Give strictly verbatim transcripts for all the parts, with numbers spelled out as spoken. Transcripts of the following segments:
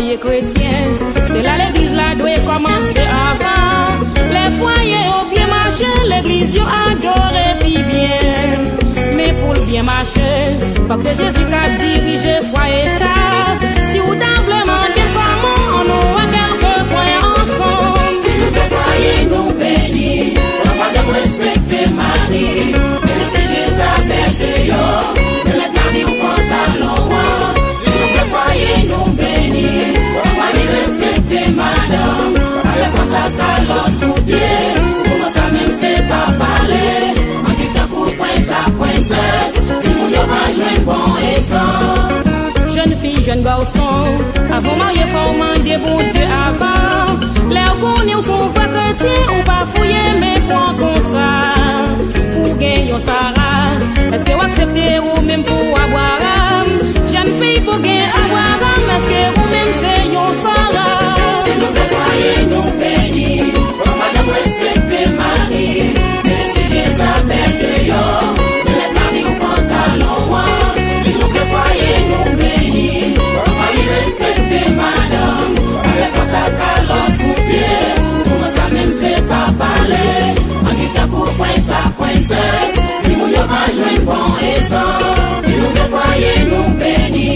Fwaye kretyen, se la legliz la dwe kòmanse avan. Lè fwaye yo byen mache, legliz yo adore pi byen. Men pou l byen mache, fòk se Jezi k ap dirije fwaye sa. Si w ta vle mande kòman, ann nou wè kèlke pwen ansanm. Si nou fè fwaye nou beni, pran madanm respekte mari, men lèse Jezabèl deyò, pèmèt mari w pantalon an. Si nou vle fwaye nou beni, fòk mari respekte madanm, pa fè fas ak kalòt koupye. Pou mwen sa menm se pa pale, annik tankou prens ak prensès, timoun yo va jwenn bon egzanp. Jèn fi, jèn gason, avan w marye fò w mande Bondye avan. Lè w konnen w se yon vrè kretyen, ou pa fouye men pran konsa. Pou gen yon Sara, èske w aksepte ou menm pou Abraram? Jèn fi, pou gen Abraram, èske ou menm se yon Sara? Si nou vle fwaye nou beni, fòk madanm respekte mari, men lèse Jezabèl deyò, pèmèt mari w pantalon an. Si nou vle fwaye nou beni, fòk mari respekte madanm, pa fè fas ak kalòt koupye. Pou mwen sa menm se pa pale, annik tankou prens ak prensès, timoun yo va jwenn bon egzanp. Si nou vle fwaye nou beni,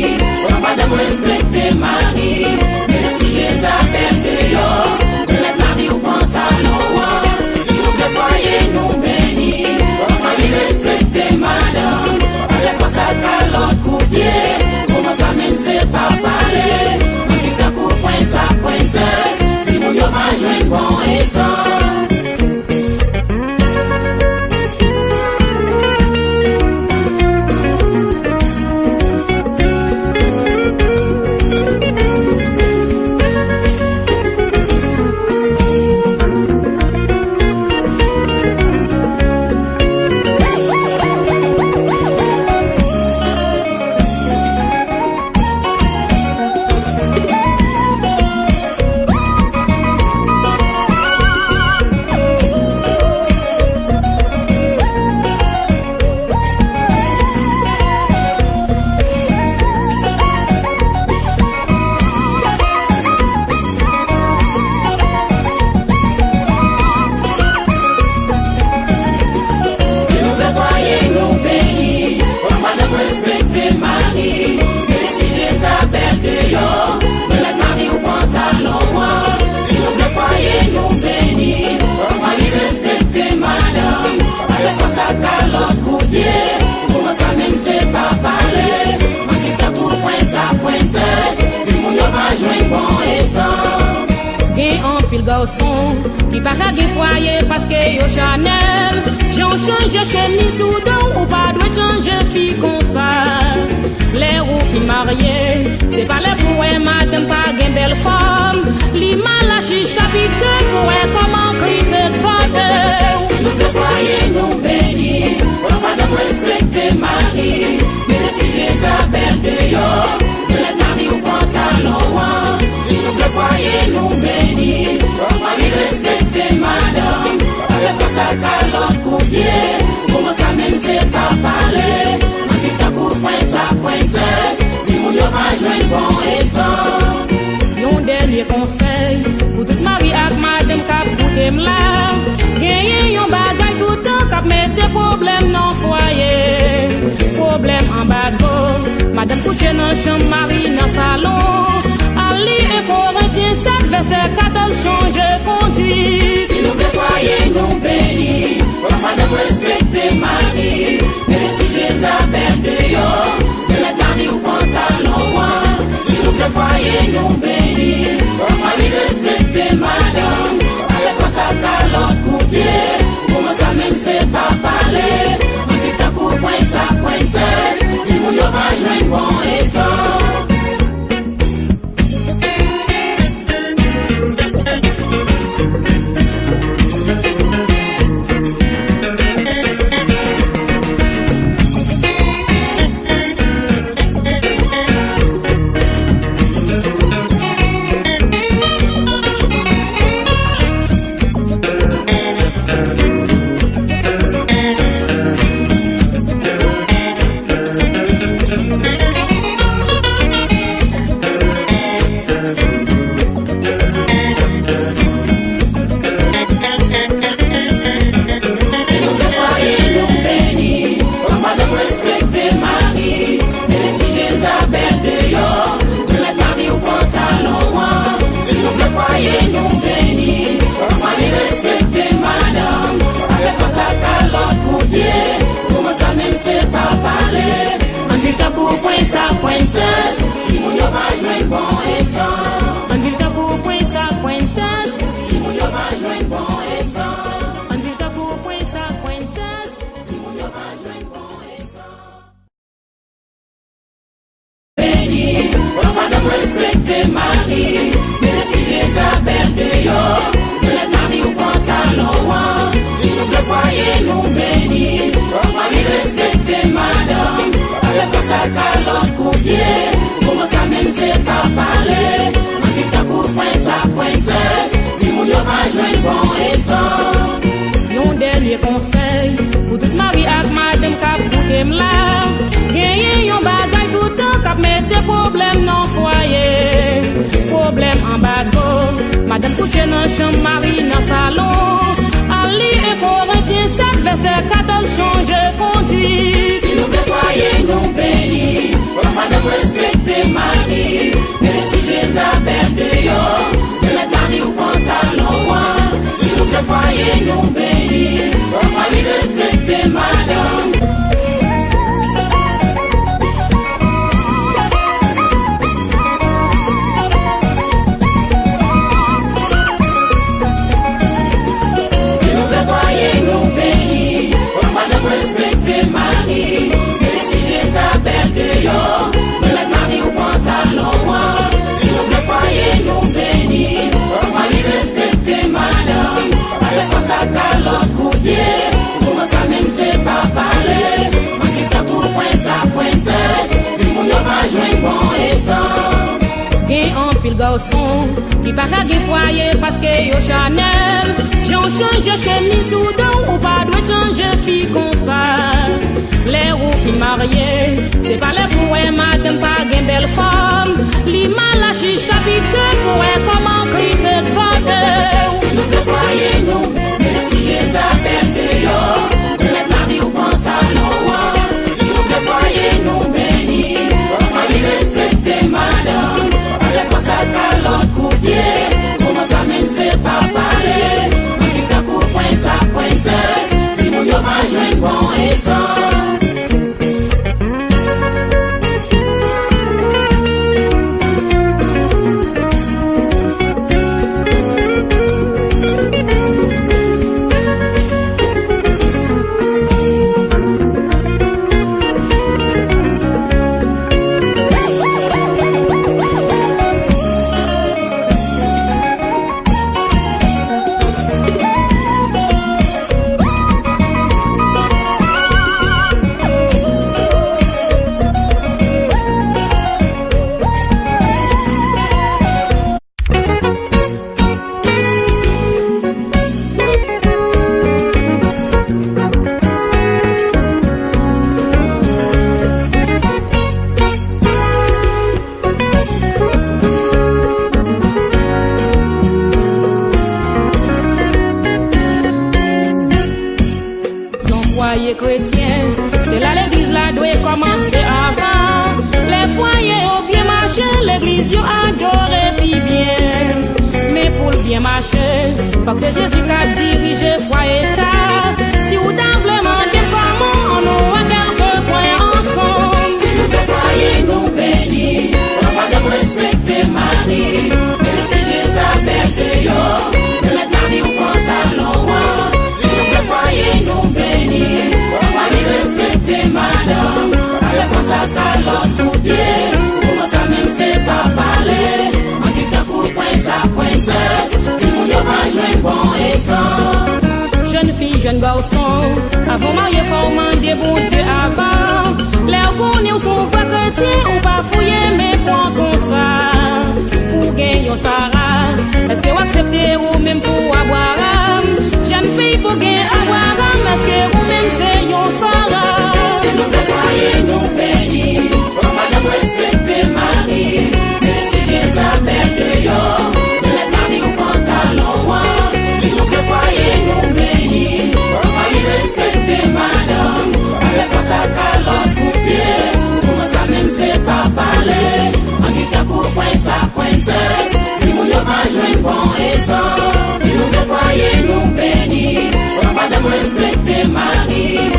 fòk madanm respekte mari, men lèse Jezabèl deyò, pèmèt mari w pantalon an. Si nou vle fwaye nou beni, fòk mari respekte madanm, pa fè fas ak kalòt koupye. Pou mwen sa menm se pa pale, annik tankou prens ak prensès, timoun yo va jwenn bon egzanp. Si nou vle fwaye nou beni, fòk madanm respekte mari, men lèse Jezabèl deyò, pèmèt mari w pantalon an. Si nou vle fwaye nou beni, fòk mari respekte madanm, pa fè fas ak kalòt koupye. Pou mwen sa menm se pa pale, annik tankou prens ak prensès, timoun yo va jwenn bon egzanp. Gen anpil gason ki pa ka gen fwaye paske yo chanèl. Jan w chanje chemiz sou do w, ou pa dwe chanje fi konsa. Lè ou fin marye, se pa lè pou wè madanm pa gen bèl fòm. Li mal achi chapit de pou wè kòman Kris egzòte w. Si nou vle fwaye nou beni, fòk madanm respekte mari, men lèse Jezabèl deyò, pèmèt mari w pantalon an. Si nou vle fwaye nou beni, fòk mari respekte madanm, pa fè fas ak kalòt koupye. Pou mwen sa menm se pa pale, annik tankou prens ak prensès, timoun yo va jwenn bon egzanp. Yon dènye konsèy pou tout mari ak madanm k ap koute m la. Genyen yon bagay toutan k ap mete pwoblèm nan fwaye. Pwoblèm anbago. Madanm kouche nan chanm, mari nan salon. Al li en Korentyen sèt vèsè katòz, chanje kondwit. Si nou vle fwaye nou beni, fòk madanm respekte mari, men lèse Jezabèl deyò, pèmèt mari w pantalon an. Si nou vle fwaye nou beni, fòk mari respekte madanm, pa fè fas ak kalòt koupye. Pou mwen sa menm se pa pale, annik tankou prens ak prensès, timoun yo va jwenn bon egzanp. Mari, men lespri Jezabèl deyò. Pèmèt mari w pantalon an. Si nou vle fwaye nou beni, fòk mari respekte madanm. Pa fè fas ak kalòt kout pye. Kòman sa menm se pa pale. Mari tankou prens ak prensès. Timoun yo va jwenn bon egzanp. Yon dènye konsèy pou tout mari ak madanm k ap koute m la. Genyen yon bagay toutan k ap mete pwoblèm nan fwaye. Pwoblèm anbago. Madanm kouche nan chanm, mari nan salon. Al li en Korentyen sèt vèsè katòz, chanje konduit. Si nou vle fwaye nou beni, fòk madanm respekte mari. Men lespri Jezabèl deyò. Pèmèt mari w pantalon an. Si nou vle fwaye nou beni, fòk mari respekte madanm. Si nou vle fwaye nou beni, fòk madanm respekte mari. Men lespri Jezabèl deyò. Pèmèt mari w pantalon an. Si nou vle fwaye nou beni, fòk mari respekte madanm. Pa fè fas ak kalòt kout pye. Kòman sa menm se pa pale. Mari tankou prens ak prensès. Timoun yo va jwenn bon egzanp. Gen anpil gason ki pa ka gen fwaye paske yo chanèl. Jan w chanje chemiz sou do w, ou pa dwe chanje fi konsa. Lè ou fin marye, se pa lè pou wè madanm pa gen bèl fòm. Li mal achi chapit de pou wè kòman Kris egzòte w. Si nou vle fwaye nou, men lespri Jezabèl deyò. Pèmèt mari w pantalon an. Si nou vle fwaye nou beni, fòk mari respekte madanm. Pa fè fas ak kalòt kout pye. Kòman sa menm se pa pale. Mari tankou prens ak prensès. Timoun yo va jwenn bon egzanp. Yon fwaye kretyen, se la legliz la dwe kòmanse avan. Lè fwaye yo byen mache, legliz yo adore pi byen. Men pou l byen mache, fòk se Jezi k ap dirije fwaye sa. Si w ta vle mande m kòman, ann nou wè kèlke pwen ansanm. Si nou vle fwaye nou beni, fòk madanm respekte mari. Men lespri Jezabèl deyò. Pèmèt mari w pantalon an. Si nou vle fwaye nou beni, fòk mari respekte madanm. Pa fè fas ak kalòt kout pye. Kòman sa menm se pa pale. Mari tankou prens ak prensès. Timoun yo va jwenn bon egzanp. Jèn fi, jèn gason, avan w marye fò w mande Bondye avan. Lè w konnen w se yon vrè kretyen, ou pa fouye men pran konsa. Ou gen yon Sara, èske w aksepte ou menm pou